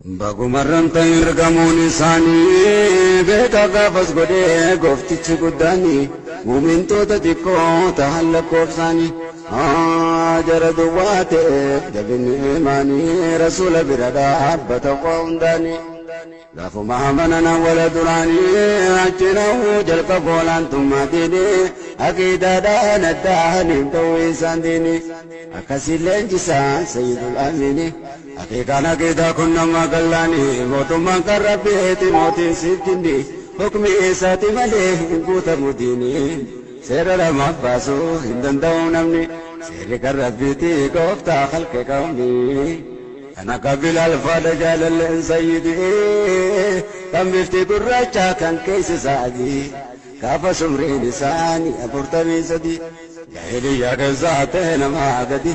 Bagumarran ta'in ergamuun isaanii beekaa gaafas godhee gooftichi guddaanii muumintoota xiqqoo tahan lakkoofsaanii jara duwwaa ta'eef jabinni imaanii rasuula bira dhaabbata waa hundaanii. Gaafuma amanan awwala duraanii achinahu jalqabu olaantummaa diinii aqiidaadhaan addaaniin ta'uu isaan diinii akkasiin leenjisaan sayyidul amiinii aqiiqaan aqiidaa kun nama gallaanii mootummaan kan rabbiiti mootiin siif jindii hukmi isaati malee hin guutamu diinii seera lamaaf baasuu hin danda'u namni seerri kan rabbiiti gooftaa halqe qawmii. Kan akka Bilaal faadha jaalalleen sayyidii kan bifti gurraacha kan keessi isaa adii gaafa sumriin isaanii 43 jaahiliyyaa keessaa ta'e namaa gadi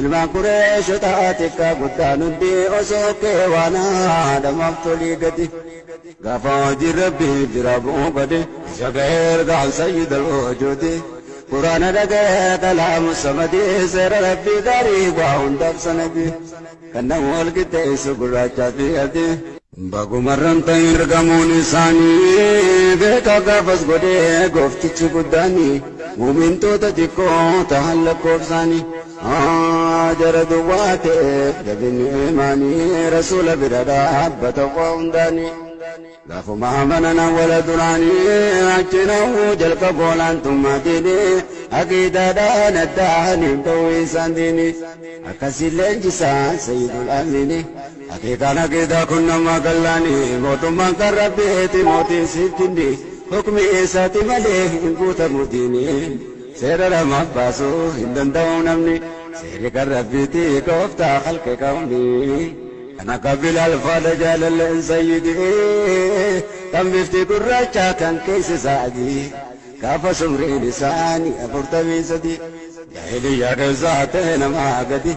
ilmaan Qureeshotaa xiqqaa guddaan hundi osoo kee waan haadhamaaf tolii gadi gaafa hojii rabbii bira bu'uu gadi isa ga'ee ergaan sayyidal wujuudi Quraana dhaga'ee kalaamu samadii seera rabbii gaarii waa hundaaf sanadii kan nama wal qixxeessu gurraachaa fi adii. Bagumarran ta'in ergamuun isaanii beekaa gaafas godhee gooftichi guddaanii muumintoota xiqqoo tahan lakkoofsaanii jara duwwaa ta'eef jabinni imaanii rasuula bira dhaabbata waa hundaanii. Gaafuma amanan awwala duraanii achinahu jalqabu olaantummaa diinii aqiidaadhaan addaaniin ta'uu isaan diinii akkasiin leenjisaan sayyidul amiinii aqiiqaan aqiidaa kun nama gallaanii mootummaan kan rabbiiti mootiin siif jindii hukmi isaati malee hin guutamu diinii seera lamaaf baasuu hin danda'u namni seerri kan rabbiiti gooftaa halqe qawmii. Kan akka Bilaal faadha jaalalleen sayyidii kan bifti gurraacha kan keessi isaa adii gaafa sumriin isaanii 43 jaahiliyyaa keessaa ta'e namaa gadi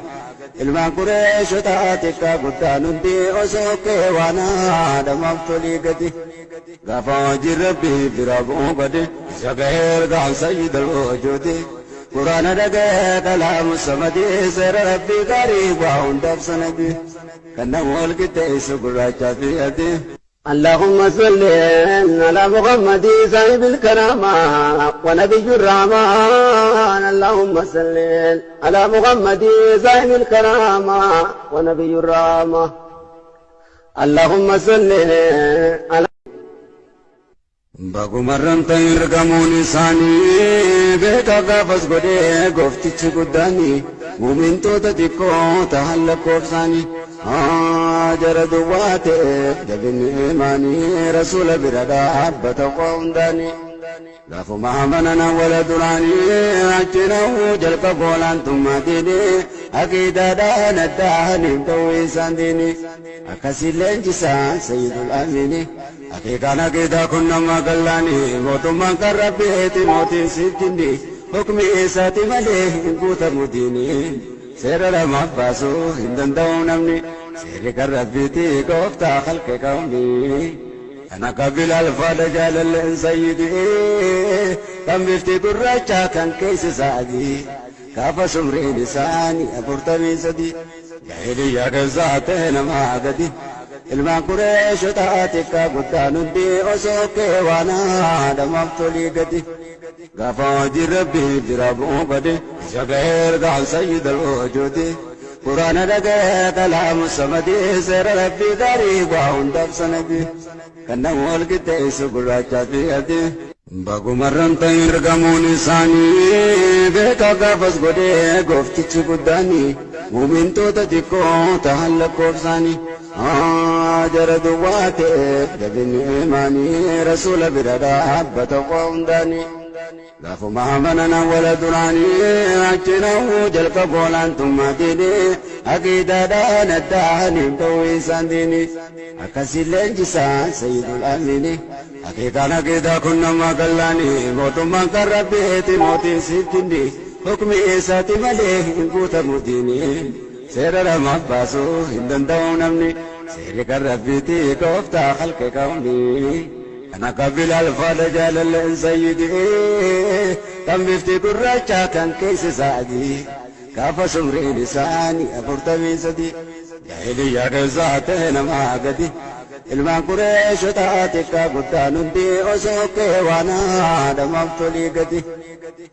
ilmaan Qureeshotaa xiqqaa guddaan hundi osoo kee waan haadhamaaf tolii gadi gaafa hojii rabbii bira bu'uu gadi isa ga'ee ergaan sayyidal wujuudi Quraana dhaga'ee kalaamu samadii seera rabbii gaarii waa hundaaf sanadii kan nama wal qixxeessu gurraachaa fi adii. اللهم صل على محمد صاحب الكرامة ونبي الرحمن اللهم صل على محمد صاحب الكرامة ونبي الرحمة اللهم صل على Bagumarran ta'in ergamuun isaanii beekaa gaafas godhee gooftichi guddaanii muumintoota xiqqoo tahan lakkoofsaanii jara duwwaa ta'eef jabinni imaanii rasuula bira dhaabbata waa hundaanii. Gaafuma amanan awwala duraanii achinahu jalqabu olaantummaa diinii aqiidaadhaan addaaniin ta'uu isaan diinii akkasiin leenjisaan sayyidul amiinii aqiiqaan aqiidaa kun nama gallaanii mootummaan kan rabbiiti mootiin siif jindii hukmi isaati malee hin guutamu diinii seera lamaaf baasuu hin danda'u namni seerri kan rabbiiti gooftaa halqe qawmii. Kan akka Bilaal faadha jaalalleen sayyidii kan bifti gurraacha kan keessi isaa adii gaafa sumriin isaanii 43 jaahiliyyaa keessaa ta'e namaa gadi ilmaan Qureeshotaa xiqqaa guddaan hundi osoo kee waan haadhamaaf tolii gadi gaafa hojii rabbii bira bu'uu gadi isa ga'ee ergaan sayyidal wujuudi Quraana dhaga'ee kalaamu samadii seera rabbii gaarii waa hundaaf sanadii kan nama wal qixxeessu gurraachaa fi adii. Bagumarran ta'in ergamuun isaanii beekaa gaafas godhee gooftichi guddaanii muumintoota xiqqoo tahan lakkoofsaanii jara duwwaa ta'eef jabinni imaanii rasuula bira dhaabbata waa hundaanii. Gaafuma amanan awwala duraanii achinahu jalqabu olaantummaa diinii aqiidaadhaan addaaniin ta'uu isaan diinii akkasiin leenjisaan sayyidul amiinii aqiiqaan aqiidaa kun nama gallaanii mootummaan kan rabbiiti mootiin siif jindii hukmi isaati malee hin guutamu diinii seera lamaaf baasuu hin danda'u namni seerri kan rabbiiti gooftaa halqe qawmii. Kan akka Bilaal faadha jaalalleen sayyidii kan bifti gurraacha kan keessi isaa adii gaafa sumriin isaanii 43. Jaahiliyyaa keessaa ta'e namaa gadi. Ilmaan Qureeshotaa xiqqaa guddaan hundi osoo kee waan haadhamaaf tolii gadi.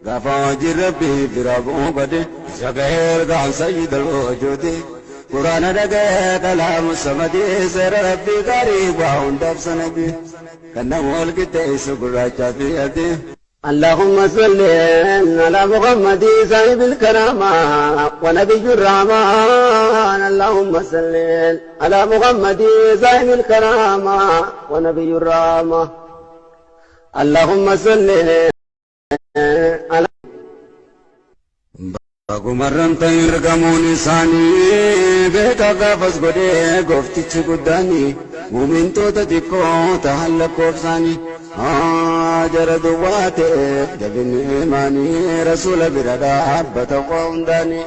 Gaafa hojii Rabbii bira bu'uu bade isa gahee ergaan sayyidal wujuudi. Quraana dhaga'ee kalaamu samadii seera Rabbii gaarii waa hundaaf sanadii. Kan nama wal qixxeessu gurraachaa fi adii. اللهم صل على محمد صاحب الكرامة ونبي الرحمن. اللهم صل على محمد صاحب الكرامة ونبي الرحمة. اللهم صل على Bagumarran ta'in ergamuun isaanii beekaa gaafas godhee gooftichi guddaanii muumintoota xiqqoo tahan lakkoofsaanii jara duwwaa ta'e jabinni imaanii rasuula bira dhaabbata hundaanii.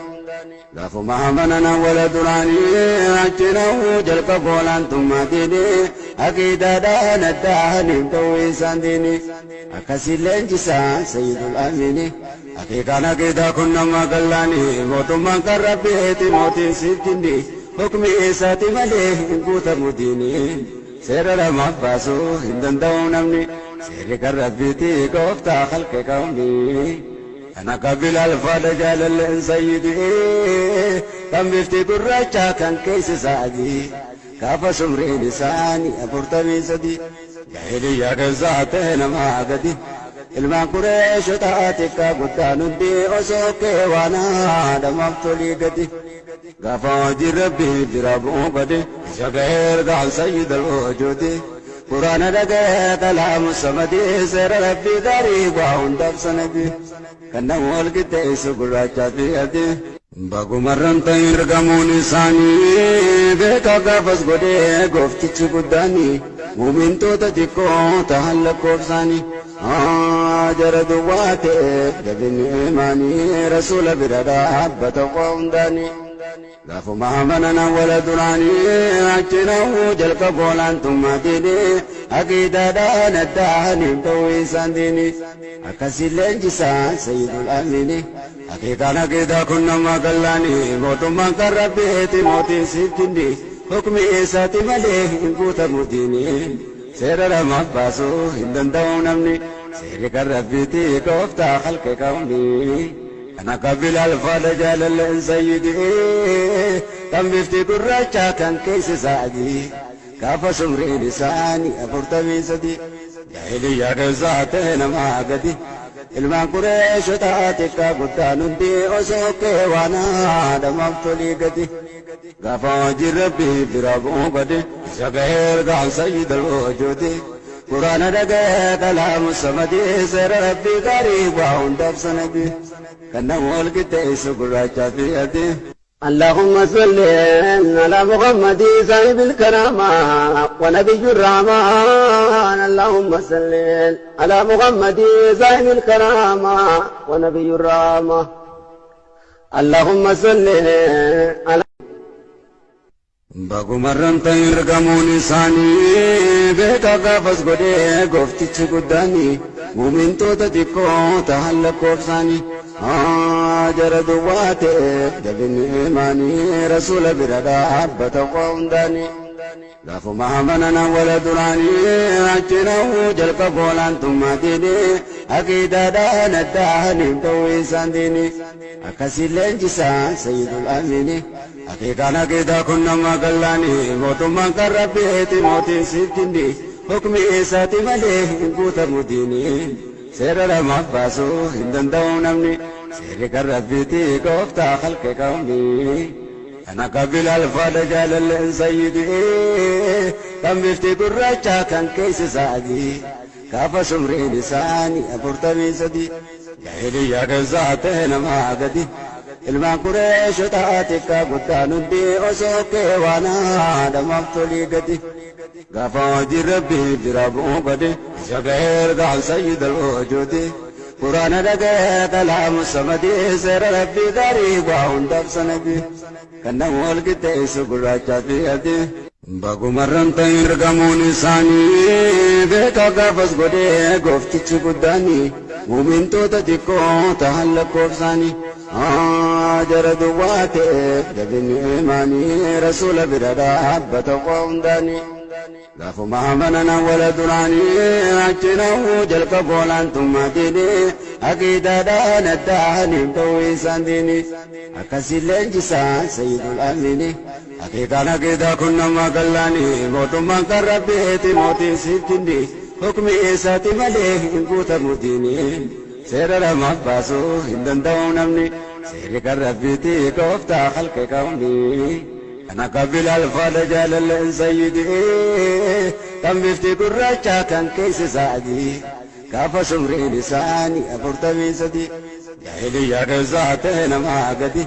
Gaafuma amanan awwala duraanii achinaa'uu jalqaba olaantummaa diinii aqiidaadhaan addaaniin ta'uu isaan diinii akkasii leenjisaan sayyidul amiinii. Haqiiqaan aqiidaa kun nama gallaanii mootummaan kan Rabbiiti mootiin siif jindi hukmi isaati malee hin guutamu diinii seera lamaaf baasuu hin danda'u namni seerri kan Rabbiiti gooftaa halqe qawmii. Kan akka Bilaal faadha jaalalleen sayyidii kan bifti gurraachaa kan keessi isaa adii gaafa sumriin isaanii 43 jaahiliyyaa keessaa ta'e namaa gadi. Ilmaan Qureeshotaa xiqqaa guddaan hundi osoo kee waan haadhamaaf tolii gadi. Gaafa hojii Rabbii bira bu'uu bade isa gahee ergaan sayyidal wujuudi. Quraana dhaga'ee kalaamu samadii seera Rabbii gaarii waa hundaaf sanadii. Kan nama wal qixxeessu gurraachaa fi adii. Bagumarran ta'in ergamuun isaanii beekaa gaafas godhee gooftichi guddaanii muumintoota xiqqoo tahan lakkoofsaanii jara duwwaa ta'e jabinni imaanii rasuula bira dhaabbata hundaanii. Gaafuma amanan awwala duraanii achinaa'uu jalqaba olaantummaa diinii aqiidaadhaan addaaniin ta'uu isaan diinii akkasii leenjisaan sayyidul amiinii. Haqiiqaan aqiidaa kun nama gallaanii mootummaan kan Rabbiiti mootiin siif jindi hukmi isaati malee hin guutamu diinii seera lamaaf baasuu hin danda'u namni seerri kan Rabbiiti gooftaa halqe qawmii. Kan akka Bilaal faadha jaalalleen sayyidii kan bifti gurraachaa kan keessi isaa adii gaafa sumriin isaanii 43 jaahiliyyaa keessaa ta'e namaa gadi. Ilmaan Qureeshotaa xiqqaa guddaan hundi osoo kee waan haadhamaaf tolii gadi. Gaafa hojii Rabbii bira bu'uu bade isa gahee ergaan sayyidal wujuudi. Quraana dhaga'ee kalaamu samadii seera Rabbii gaarii waa hundaaf sanadii. Kan nama wal qixxeessu gurraachaa fi adii. اللهم صل على محمد صاحب الكرامة ونبي الرحمن. اللهم صل على محمد صاحب الكرامة ونبي الرحمة. اللهم صل على Bagumarran ta'in ergamuun isaanii beekaa gaafas godhee gooftichi guddaanii muumintoota xiqqoo tahan lakkoofsaanii jara duwwaa ta'e jabinni imaanii rasuula bira dhaabbata hundaanii. Gaafuma amanan awwala duraanii achinaa'uu jalqaba olaantummaa diinii aqiidaadhaan addaaniin ta'uu isaan diinii akkasii leenjisaan sayyidul amiinii. Haqiiqaan aqiidaa kun nama gallaanii mootummaan kan Rabbiiti mootiin siif jindi hukmi isaati malee hin guutamu diinii seera lamaaf baasuu hin danda'u namni seerri kan Rabbiiti gooftaa halqe qawmii. Kan akka Bilaal faadha jaalalleen sayyidii kan bifti gurraachaa kan keessi isaa adii gaafa sumriin isaanii 43 jaahiliyyaa keessaa ta'e namaa gadi. Ilmaan Qureeshotaa xiqqaa guddaan hundi osoo kee waan haadhamaaf tolii gadi. Gaafa hojii Rabbii bira bu'uu bade isa gahee ergaan sayyidal wujuudi. Quraana dhaga'ee kalaamu samadii seera Rabbii gaarii waa hundaaf sanadii. Kan nama wal qixxeessu gurraachaa fi adii. Bagumarran ta'in ergamuun isaanii beekaa gaafas godhee gooftichi guddaanii muumintoota xiqqoo tahan lakkoofsaanii Jara duwwaa ta'e jabinni imaanii rasuula bira dhaabbata waa hundaanii. Gaafuma amanan awwala duraanii achinahuu jalqaba olaantummaa diinii aqiidaadhaan addaaniin ta'uu isaan diinii akkasii leenjisaan sayyidul amiini haqiiqaan aqiidaa kun nama gallaanii mootummaan kan rabbiiti mootiin siif kindi hukmi isaati malee hin guutamu diinii seera namaaf baasuu hin danda'u namni seerri kan rabbiiti gooftaa halqe kawnii. Kan akka Bilaal faadha jaalalleen sayyidii kan bifti gurraacha kan keessi isaa adii gaafa sumriin isaanii 43 jaahiliyyaa keessaa ta'e namaa gadi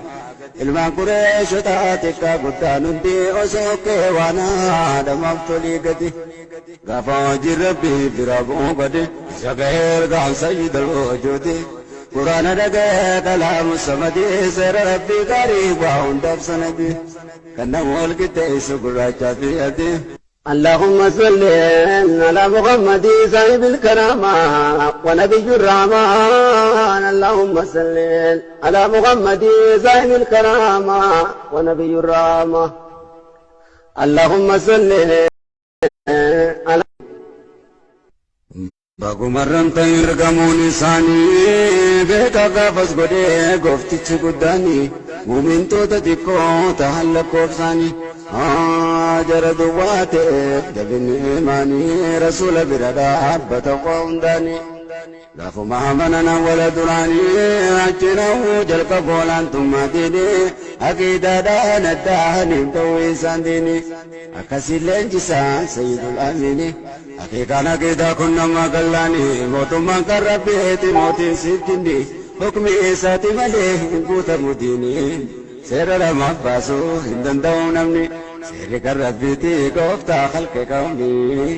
ilmaan Qureeshotaa xiqqaa guddaan hundi osoo kee waan haadhamaaf tolii gadi gaafa hojii rabbii bira bu'uu gadi isa gahee ergaan sayyidal wujuudi Quraana dhaga'ee kalaamu samadii seera rabbii gaarii waa hundaaf sanadii kan nama wal qixxeessu gurraachaa fi adii. اللهم صل على محمد صاحب الكرامة ونبي الرحمن. اللهم صل على محمد صاحب الكرامة ونبي الرحمة. اللهم صل على Bagumarran ta'in ergamuun isaanii beekaa gaafas godhee gooftichi guddaanii muumintoota xiqqoo tahan lakkoofsaanii jara duwwaa ta'e jabinni imaanii rasuula bira dhaabbata waa hundaanii gaafuma amanan awwala duraanii achinahuu jalqaba olaantummaa diinii aqiidaadhaan addaaniin ta'uu isaan diinii akkasii leenjisaan sayyidul amiini haqiiqaan aqiidaa kun nama gallaanii mootummaan kan rabbiiti mootiin siif kindi hukmi isaati malee hin guutamu diinii seera namaaf baasuu hin danda'u namni seerri kan rabbiiti gooftaa halqe kawnii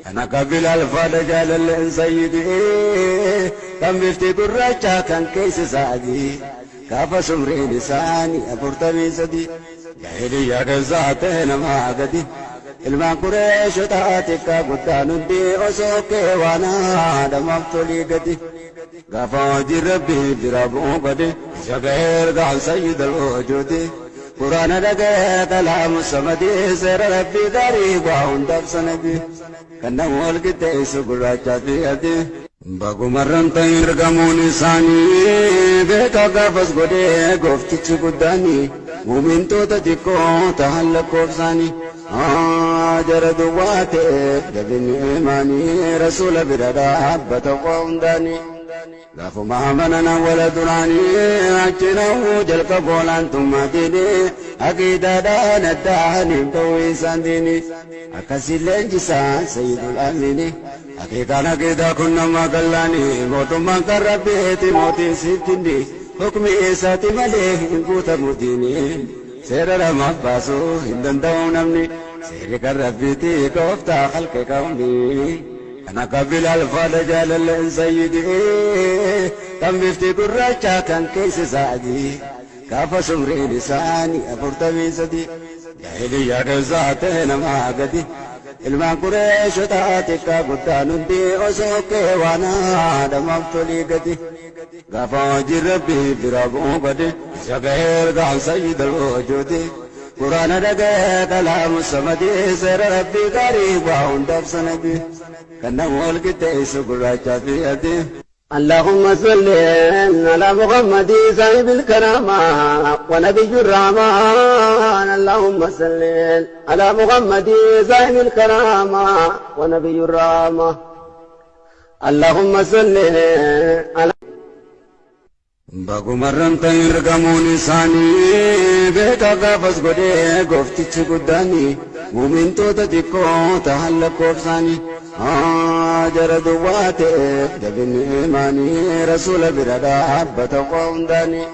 kan akka Bilaal faadha jaalalleen sayyidii kan bifti gurraacha kan keessi isaa adii gaafa sumriin isaanii 43 jaahiliyyaa keessaa ta'e namaa gadi ilmaan Qureeshotaa xiqqaa guddaan hundi osoo kee waan haadhamaaf tolii gadi gaafa hojii rabbii bira bu'uu gadi isa gahee ergaan sayyidal wujuudi Quraana dhaga'ee kalaamu samadii seera rabbii gaarii waa hundaaf sanadii kan nama wal qixxeessu gurraachaa fi adii. Bagumarran ta'in ergamuun isaanii beekaa gaafas godhee gooftichi guddaanii muumintoota xiqqoo tahan lakkoofsaanii jara duwwaa ta'e jabinni imaanii rasuula bira dhaabbata waa hundaanii gaafuma amanan awwala duraanii achinahuu jalqaba olaantummaa diinii aqiidaadhaan addaaniin ta'uu isaan diinii akkasii leenjisaan sayyidul amiini haqiiqaan aqiidaa kun nama gallaanii mootummaan kan rabbiiti mootiin siif kindi hukmi isaati malee hin guutamu diinii seera namaaf baasuu hin danda'u namni seerri kan rabbiiti gooftaa halqe kawnii kan akka Bilaal faadha jaalalleen sayyidii kan bifti gurraacha kan keessi isaa adii gaafa sumriin isaanii 43 jaahiliyyaa keessaa ta'e namaa gadi ilmaan Qureeshotaa xiqqaa guddaan hundi osoo kee waan haadhamaaf tolii gadi gaafa hojii rabbii bira bu'uu gadi isa gahee ergaan sayyidal wujuudi Quraana dhaga'ee kalaamu samadii seera rabbii gaarii waa hundaaf sanadii kan nama wal qixxeessu gurraachaa fi adii. اللهم صل على محمد صاحب الكرامة ونبي الرحمن. اللهم صل على محمد صاحب الكرامة ونبي الرحمة. اللهم صل على Bagumarran ta'in ergamuun isaanii beekaa gaafas godhee gooftichi guddaanii muumintoota xiqqoo tahan lakkoofsaanii jara duwwaa ta'e jabinni imaanii rasuula bira dhaabbata waa hundaanii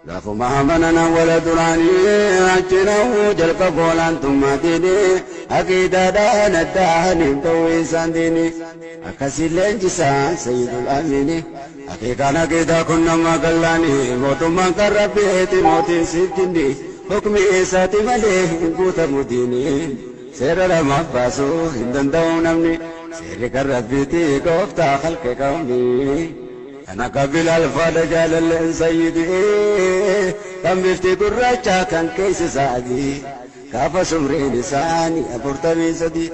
gaafuma amanan awwala duraanii achinahuu jalqaba olaantummaa diinii aqiidaadhaan addaaniin ta'uu isaan diinii akkasii leenjisaan sayyidul amiini haqiiqaan aqiidaa kun nama gallaanii mootummaan kan rabbiiti mootiin siif kindi hukmi isaati malee hin guutamu diinii seera namaaf baasuu hin danda'u namni seerri kan rabbiiti gooftaa halqe kawnii Kan akka Bilaal faadha jaalalleen sayyidii kan bifti gurraachaa kan keessi isaa adii gaafa sumriin isaanii 43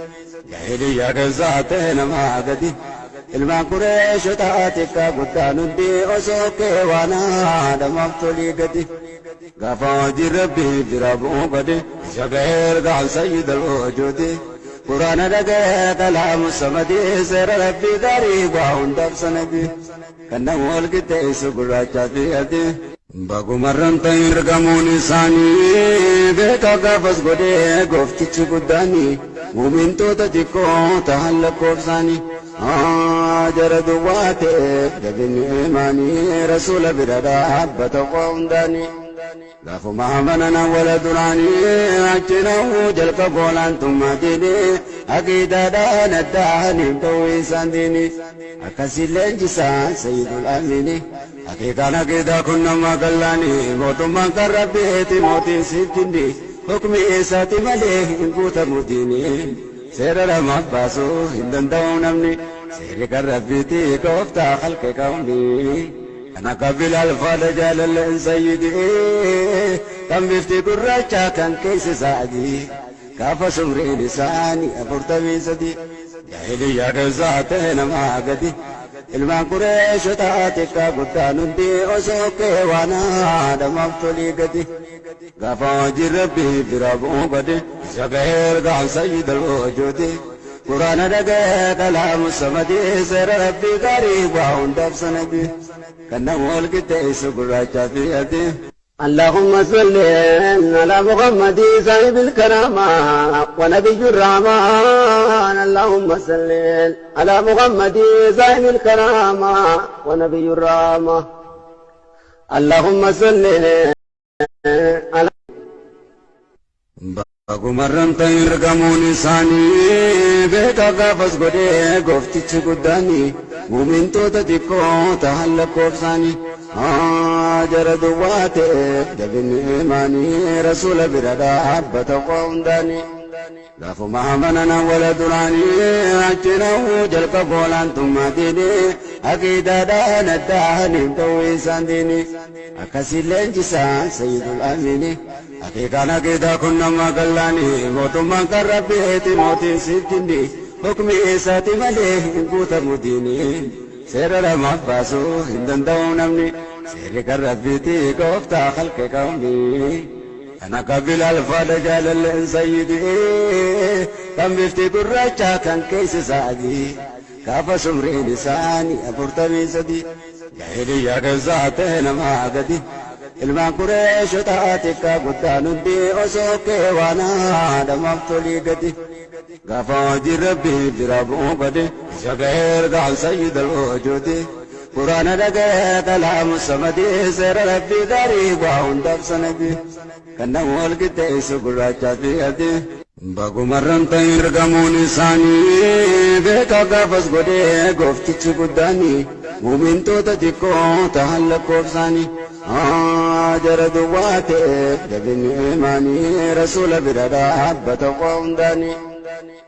jaahiliyyaa keessaa ta'e namaa gadi. Ilmaan Qureeshotaa xiqqaa guddaan hundi osoo kee waan haadhamaaf tolii gadi. Gaafa hojii Rabbii bira bu'uu gadi isa gahee ergaan sayyidal wujuudi. Quraana dhaga'ee kalaamu samadii seera Rabbii gaarii waa hundaaf sanadii. Kan nama wal qixxeessu gurraachaa fi adii. Bagumarran ta'in ergamuun isaanii beekaa gaafas godhee gooftichi guddaanii mumintoota xiqqoo tahan lakkoofsaanii jara duwwaa ta'eef jabinni imaanii rasuula bira dhaabbata waa hundaanii. Gaafuma amanan awwala duraanii achinahuu jalqabu olaantummaa diinii aqiidaadhaan addaan hin ba'u isaan diinii akkasiin leenjisaan sayyidul amiinii haqiiqaan aqiidaa kun nama gallaanii mootummaan kan rabbiiti mootiin siif jindi hukmi isaati malee hin guutamu diinii seera namaaf baasuu hin danda'u namni seerri kan rabbiiti gooftaa khalqi kawnii. Kan akka Bilaal faadha jaalalleen sayyidii kan bifti gurraachaa kan keessi isaa adii gaafa sumriin isaanii 43 jaahiliyyaa keessaa ta'e namaa gadi. Ilmaan Qureeshotaa xiqqaa guddaan hundi osoo kee waan haadhamaaf tolii gadi. Gaafa hojii Rabbii bira bu'uu gadi isa gahee ergaan sayyidal wujuudi. Quraana dhaga'ee kalaamu samadii seera Rabbii gaarii waa hundaaf sanadii. Kan nama wal qixxeessu gurraachaa fi adii. اللهم صل على محمد صاحب الكرامة ونبي الرحمن اللهم صل على محمد صاحب الكرامة ونبي الرحمة اللهم صل على Bagumarran ta'in ergamuun isaanii beekaa gaafas godhee gooftichi guddaanii mumintoota xiqqoo tahan lakkoofsaanii jara duwwaa ta'eef jabinni imaanii rasuula bira dhaabbata waa hundaanii. Gaafuma amanan awwala duraanii achinahuu jalqabu olaantummaa diinii aqiidaadhaan addaan hin ba'u isaan diinii akkasiin leenjisaan sayyidul amiinii haqiiqaan aqiidaa kun nama gallaanii mootummaan kan rabbiiti mootiin siif jindi hukmi isaati malee hin guutamu diinii seera namaaf baasuu hin danda'u namni seerri kan rabbiiti gooftaa khalqi kawnii. Kan akka Bilaal faadha jaalalleen sayyidii kan bifti gurraachaa kan keessi isaa adii gaafa sumriin isaanii 43 jaahiliyyaa keessaa ta'e namaa gadi. Ilmaan Qureeshotaa xiqqaa guddaan hundi osoo kee waan haadhamaaf tolii gadi. Gaafa hojii Rabbii bira bu'uu gadi isa gahee ergaan sayyidal wujuudi. Quraana dhaga'ee kalaamu samadii seera Rabbii gaarii waa hundaaf sanadii. Kan nama wal qixxeessu gurraachaa fi adii. Bagumarran ta'in ergamuun isaanii beekaa gaafas godhee gooftichi guddaanii mumintoota xiqqoo tahan lakkoofsaanii jara duwwaa ta'eef jabinni imaanii rasuula bira dhaabbata waa hundaanii.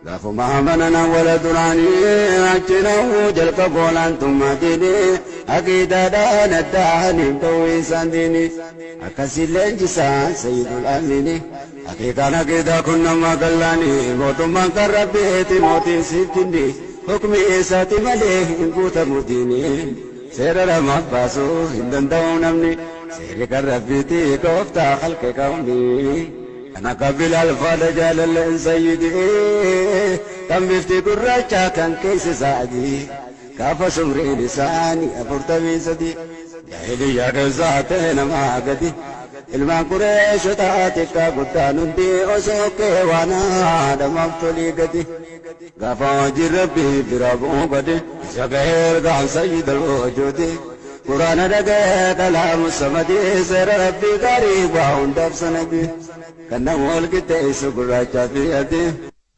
Gaafuma amanan awwala duraanii achinahuu jalqabu olaantummaa diinii aqiidaadhaan addaan hin ba'u isaan diinii akkasiin leenjisaan sayyidul amiinii haqiiqaan aqiidaa kun nama gallaanii mootummaan kan rabbiiti mootiin siif jindi hukmi isaati malee hin guutamu diinii seera namaaf baasuu hin danda'u namni seerri kan rabbiiti gooftaa khalqi kawnii. Kan akka Bilaal faadha jaalalleen sayyidii kan bifti gurraachaa kan keessi isaa adii gaafa sumriin isaanii 43 jaahiliyyaa keessaa ta'e namaa gadi. Ilmaan Qureeshotaa xiqqaa guddaan hundi osoo kee waan haadhamaaf tolii gadi. Gaafa hojii Rabbii bira bu'uu gadi isa gahee ergaan sayyidal wujuudi. Quraana dhaga'ee kalaamu samadii seera Rabbii gaarii waa hundaaf sanadii. Kan nama wal qixxeessu gurraachaa fi adii.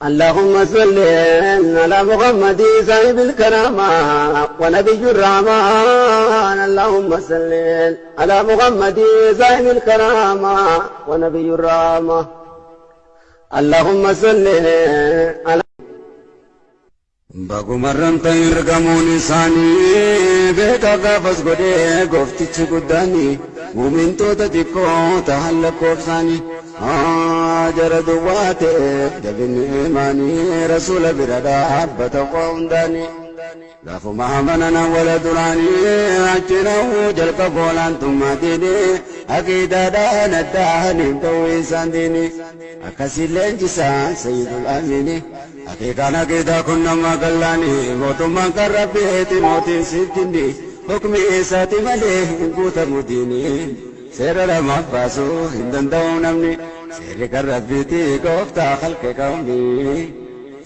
اللهم صل على محمد صاحب الكرامة ونبي الرحمن اللهم صل على محمد صاحب الكرامة ونبي الرحمة اللهم صل على Bagumarran ta'in ergamuun isaanii Beekaa gaafas godhee gooftichi guddaani muumintoota xiqqoo tahan lakkoofsaani. Jara duwwaa ta'e jabinni imaanii rasuula bira dhaabbata waa hundaani. Gaafuma amanan awwala duraanii achinahu jalqaba olaantummaa diinii aqiidaadhaan addaaniin ta'uu isaan diinii akkasiin leenjisaan sayyidul amiini aqiiqaan aqiidaa kun nama gallaanii mootummaan kan rabbiiti mootiin siif jindi hukmi isaati malee hin guutamu diinii seera lamaaf baasuu hin danda'u namni seerri kan rabbiiti gooftaa halqe qawmii.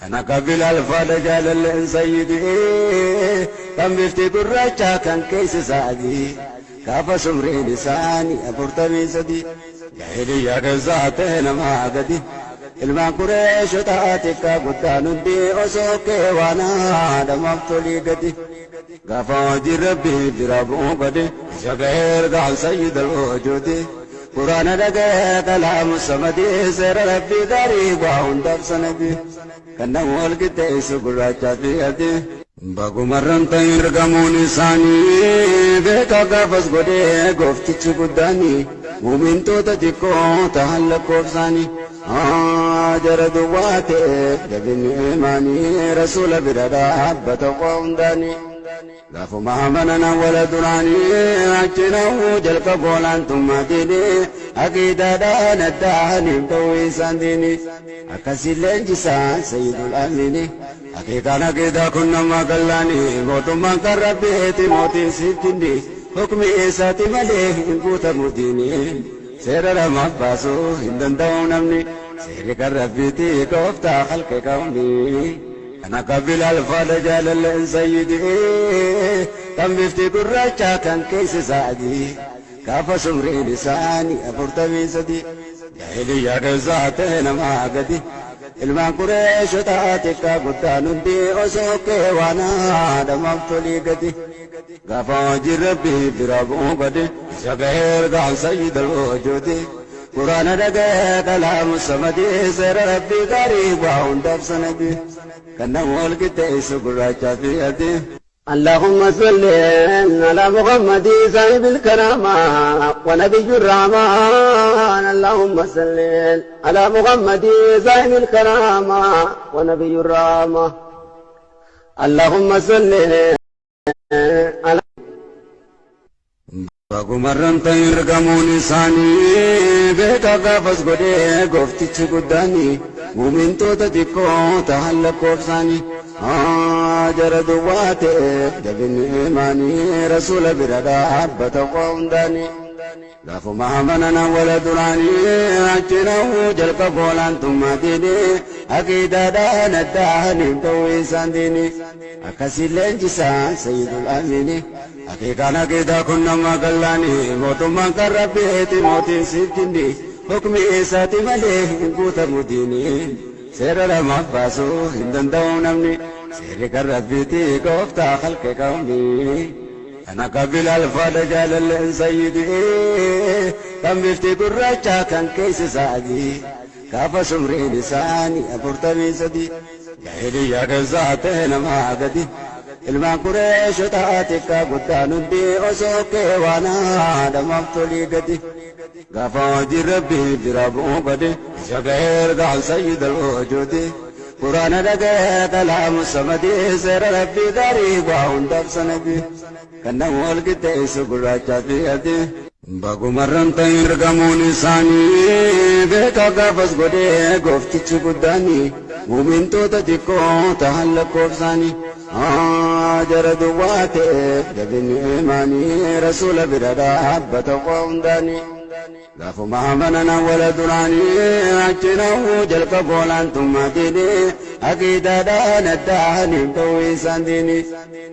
Kan akka Bilaal faadha jaalalleen sayyidii kan bifti gurraacha kan keessi isaa gaafa sumriin isaanii 43 jaahiliyyaa keessaa ta'e namaa gadi ilmaan Qureeshotaa xiqqaa guddaan hundi osoo kee waan haadhamaaf tolii gadi gaafa hojii rabbii bira bu'uu gadi isa gahee ergaan sayyidal wujuudi quraana dhaga'ee kalaamu samadii seera rabbii gaarii waa hundaaf sanadii kan nama wal qixxeessu gurraachaa fi adii. Bagumarran ta'in ergamuun isaanii beekaa gaafas godhee gooftichi guddaanii muumintoota xiqqoo tahan lakkoofsaanii. Jara duwwaa ta'e jabinni imaanii rasuula bira dhaabbata waa hundaanii. Gaafuma amanan awwala duraanii achinahu jalqaba olaantummaa diinii aqiidaadhaan addaaniin ta'uu isaan diinii akkasiin leenjisaan sayyidul amiini aqiiqaan aqiidaa kun nama gallaanii mootummaan kan rabbiiti mootiin siif jindi hukmi isaati malee hin guutamu diinii seera lamaaf baasuu hin danda'u namni seerri kan rabbiiti gooftaa halqe qawmii. Kan akka Bilaal faadha jaalalleen sayyidii kan bifti gurraacha kan keessi isaa adii gaafa sumriin isaanii 43 jaahiliyyaa keessaa ta'e namaa gadi ilmaan Qureeshotaa xiqqaa guddaan hundi osoo kee waan haadhamaaf tolii gadi gaafa hojii rabbii bira bu'uu gadi isa gahee ergaan sayyidal wujuudi quraana dhaga'ee kalaamu samadii seera rabbii gaarii waa hundaaf sanadii kan nama wal qixxeessu gurraachaa fi adii. اللهم صل على محمد صاحب الكرامة ونبي الرحمن اللهم صل على محمد صاحب الكرامة ونبي الرحمة اللهم صل على Bagumarran ta'in ergamuun isaanii beekaa gaafas godhee gooftichi guddaanii muumintoota xiqqoo tahan lakkoofsaanii. Jara duwwaa ta'e jabinni imaanii rasuula bira dhaabbata waa hundaanii. Gaafuma amanan awwala duraanii achinahu jalqaba olaantummaa diinii aqiidaadhaan addaaniin ta'uu isaan diinii akkasiin leenjisaan sayyidul amiini aqiiqaan aqiidaa kun nama gallaanii mootummaan kan rabbiiti mootiin siif jindi hukmi isaati malee hin guutamu diinii seera lamaaf baasuu hin danda'u namni seerri kan rabbiiti gooftaa halqe qawmii. Kan akka Bilaal faadha jaalalleen sayyidii kan bifti gurraacha kan keessi isaa adii gaafa sumriin isaanii 43 jaahiliyyaa keessaa ta'e namaa gadi ilmaan Qureeshotaa xiqqaa guddaan hundi osoo kee waan haadhamaaf tolii gadi gaafa hojii rabbii bira bu'uu gadi isa gahee ergaan sayyidal wujuudi quraana dhaga'ee kalaamu samadii seera rabbii gaarii waa hundaaf sanadii kan nama wal qixxeessu gurraachaa fi adii. Bagumarran ta'in ergamuun isaanii beekaa gaafas godhee gooftichi guddaanii muumintoota xiqqoo tahan lakkoofsaanii. Jara duwwaa ta'e jabinni imaanii rasuula bira dhaabbata waa hundaanii. Gaafuma amanan awwala duraanii achinahu jalqaba olaantummaa diinii aqiidaadhaan addaaniin ta'uu isaan diinii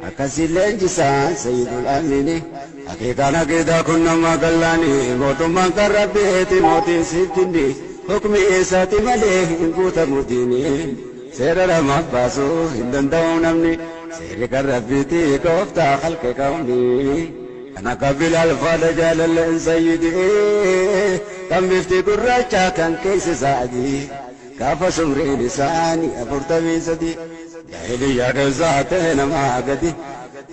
akkasiin leenjisaan sayyidul amiini aqiiqaan aqiidaa kun nama gallaanii mootummaan kan rabbiiti mootiin siif jindi hukmi isaati malee hin guutamu diinii seera lamaaf baasuu hin danda'u namni seerri kan rabbiiti gooftaa halqe qawmii. Kan akka Bilaal faadha jaalalleen sayyidii kan bifti gurraacha kan keessi isaa adii gaafa sumriin isaanii 43 jaahiliyyaa keessaa ta'e namaa gadi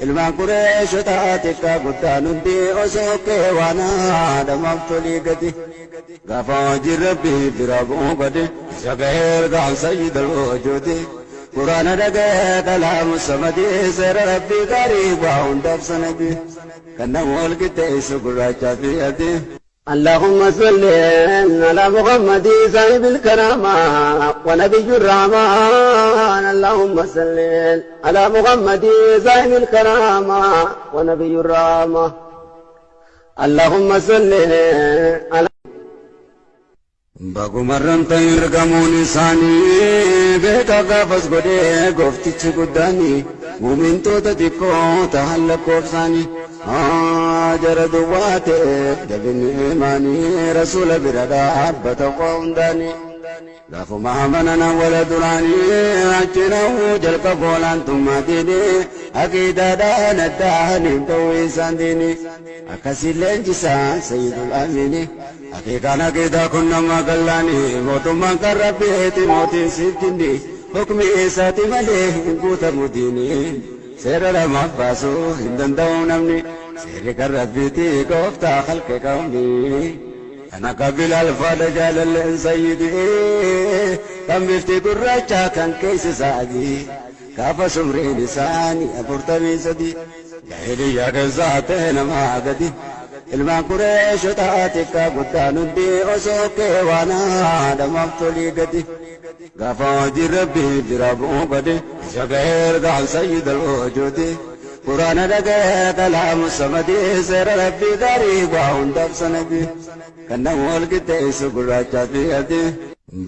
Ilmaan Qureeshotaa xiqqaa guddaan hundi osoo kee waan haadhamaaf tolii gadi. Gaafa hojiin Rabbii bira bu'uu bade isa gahee ergaan sayyidal wujuudi. Quraana dhaga'ee kalaamu samadii seera Rabbii gaarii waa hundaaf sanadii. Kan nama wal qixxeessu gurraachaa fi adii. اللهم صل على محمد صاحب الكرامة ونبي الرحمن. اللهم صل على محمد صاحب الكرامة ونبي الرحمة. اللهم صل على Bagumarran ta'in ergamuun isaanii beekaa gaafas godhee gooftichi guddaanii muumintoota xiqqoo tahan lakkoofsaanii jara duwwaa ta'eef jabinni imaanii rasuula bira dhaabbata waa hundaanii. Gaafuma amanan awwala duraanii achinaa'uu jalqaba olaantummaa diinii aqiidaadhaan addaan hin ta'uu isaan diinii akkasii leenjisaan sayyidul amiinii. Aqiiqaan aqiidaa kun nama gallaanii mootummaan kan Rabbiiti mootiin siif jinni hukmi isaati malee hin guutamu diinii seera lamaaf baasuu hin danda'u namni seerri kan Rabbiiti gooftaa halqe qawmii. Kan akka Bilaal faadha jaalalleen sayyidii kan bifti gurraachaa kan keessi isaa adii gaafa sumriin isaanii 43 jaahiliyyaa keessaa ta'e namaa gadi. Ilmaan Qureeshotaa xiqqaa guddaan hundi osoo kee waan haadhamaaf tolii gadi. Gaafa hojiin Rabbii bira bu'uu bade isa gahee ergaan sayyidal wujuudi. Quraana dhaga'ee kalaamu samadii seera Rabbii gaarii waa hundaaf sanadii. Kan nama wal qixxeessu gurraachaa fi adii.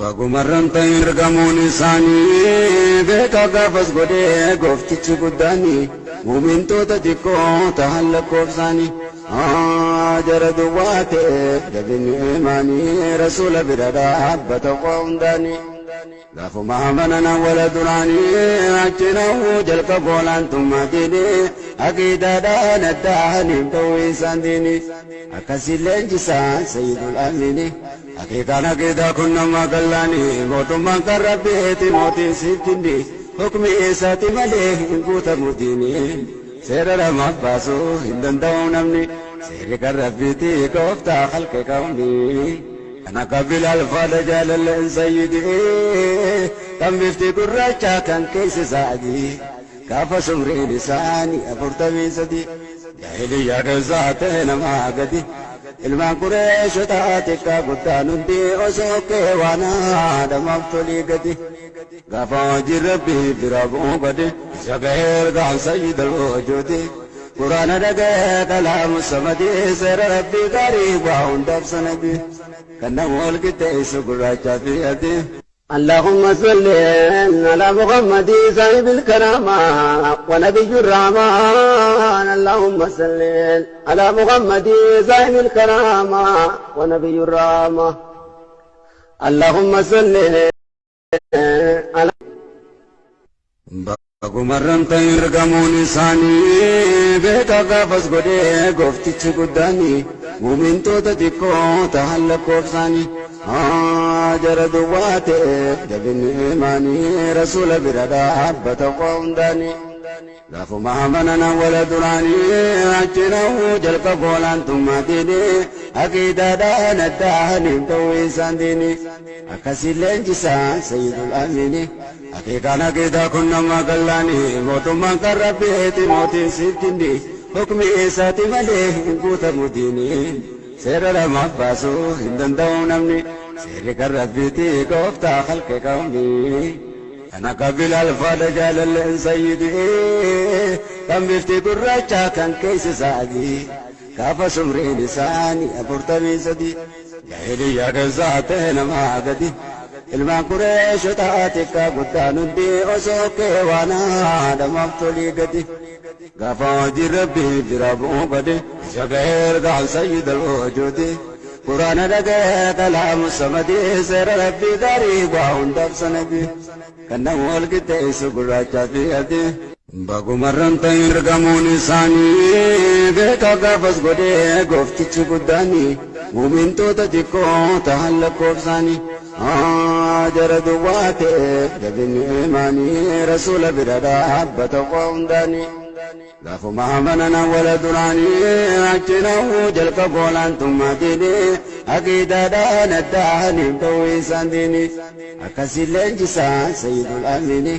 Bagumarran ta'in ergamuun isaanii beekaa gaafas godhee gooftichi guddaanii muumintoota xiqqoo tahan lakkoofsaanii jara duwwaa ta'eef jabinni imaanii rasuula bira dhaabbata waa hundaanii. Gaafuma amanan awwala duraanii achinaa'uu jalqaba olaantummaa diinii aqiidaadhaan addaan hin ta'uu isaan diinii akkasii leenjisaan sayyidul amiinii. Aqiiqaan aqiidaa kun nama gallaanii mootummaan kan Rabbiiti mootiin siif jinni hukmi isaati malee hin guutamu diinii seera lamaaf baasuu hin danda'u namni seerri kan Rabbiiti gooftaa halqe qawmii. Kan akka Bilaal faadha jaalalleen sayyidii kan bifti gurraachaa kan keessi isaa adii gaafa sumriin isaanii 43 jaahiliyyaa keessaa ta'e namaa gadi. Ilmaan Qureeshotaa xiqqaa guddaan hundi osoo kee waan haadhamaaf tolii gadi. Gaafa hojiin Rabbii bira bu'uu bade isa gahee ergaan sayyidal wujuudi. Quraana dhaga'ee kalaamu samadii seera Rabbii gaarii waa hundaaf sanadii. Kan nama wal qixxeessu gurraachaa fi adii. اللهم صل على محمد صاحب الكرامة ونبي الرحمن. اللهم صل على محمد صاحب الكرامة ونبي الرحمة. اللهم صل على Bagumarran ta'in ergamuun isaanii beekaa gaafas godhee gooftichi guddaanii muumintoota xiqqoo tahan lakkoofsaanii jara duwwaa ta'eef jabinni imaanii rasuula bira dhaabbata waa hundaanii. Gaafuma amanan awwala duraanii achinaa'uu jalqaba olaantummaa diinii aqiidaadhaan addaan hin ta'uu isaan diinii akkasii leenjisaan sayyidul amiinii. Aqiiqaan aqiidaa kun nama gallaanii mootummaan kan Rabbiiti mootiin siif jinni hukmi isaati malee hin guutamu diinii seera lamaaf baasuu hin danda'u namni seerri kan Rabbiiti gooftaa halqe qawmii. Kan akka Bilaal faadha jaalalleen sayyidii kan bifti gurraachaa kan keessi isaa adii gaafa sumriin isaanii 43 jaahiliyyaa keessaa ta'e namaa gadi. Ilmaan Qureeshotaa xiqqaa guddaan hundi osoo kee waan haadhamaaf tolii gadi. Gaafa hojiin Rabbii bira bu'uu bade isa gahee ergaan sayyidal wujuudi. Quraana dhaga'ee kalaamu samadii seera Rabbii gaarii waa hundaaf sanadii. Kan nama wal qixxeessu gurraachaa fi adii. Bagumarran ta'in ergamuun isaanii beekaa gaafas godhee gooftichi guddaanii muumintoota xiqqoo tahan lakkoofsaanii jara duwwaa ta'eef jabinni imaanii rasuula bira dhaabbata waa hundaanii. Gaafuma amanan awwala duraanii achinahuu jalqabu olaantummaa diinii aqiidaadhaan addaaniin ta'uu isaan diinii akkasii leenjisaan sayyidul amiini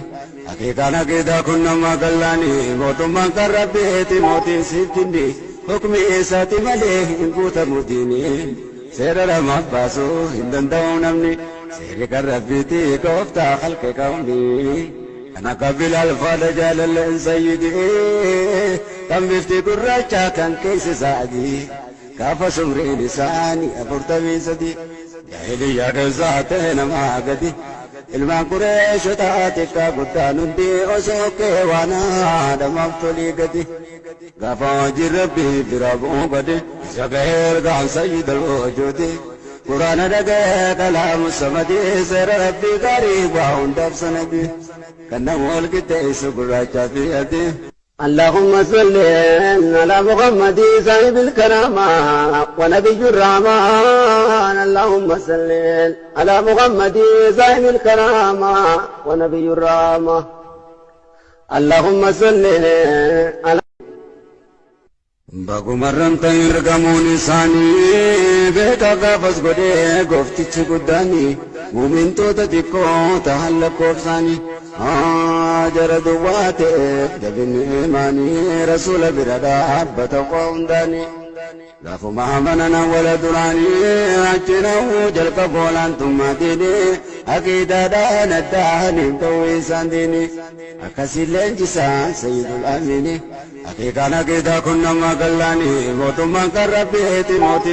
haqiiqaan aqiidaa kun nama gallaanii mootummaan kan rabbiiti mootiin siif jinni hukmi isaati malee hin guutamu diinii seera namaaf baasuu hin danda'u namni seerri kan rabbiiti gooftaa halqe kawnii. Kan akka Bilaal faadha jaalalleen sayyidii kan bifti gurraacha kan keessi isaa adii gaafa sumriin isaanii 43 jaahiliyyaa keessaa ta'e namaa gadi ilmaan Qureeshotaa xiqqaa guddaan hundi osoo kee waan haadhamaaf tolii gadi gaafa hojiin rabbii bira bu'uu bade isa gahee ergaan sayyidal wujuudi quraana dhaga'ee kalaamu samadii seera rabbii gaarii waa hundaaf sanadii kan nama wal qixxeessu gurraachaa fi adii. اللهم صل على محمد صاحب الكرامة ونبي الرحمن. اللهم صل على محمد صاحب الكرامة ونبي الرحمة. اللهم صل على Bagumarran ta'in ergamuun isaanii beekaa gaafas godhee gooftichi guddaanii muumintoota xiqqoo ta'an lakkoofsaanii jara duwwaa ta'eef jabinni imaanii rasuula bira dhaabbata waa hundaanii gaafuma amanan awwala duraanii achinahuu jalqabu olaantummaa diinii aqiidaadhaan addaaniin ta'uu isaan diinii akkasii leenjisaan sayyidul amiini haqiiqaan aqiidaa kun nama gallaanii mootummaan kan rabbiiti mootii.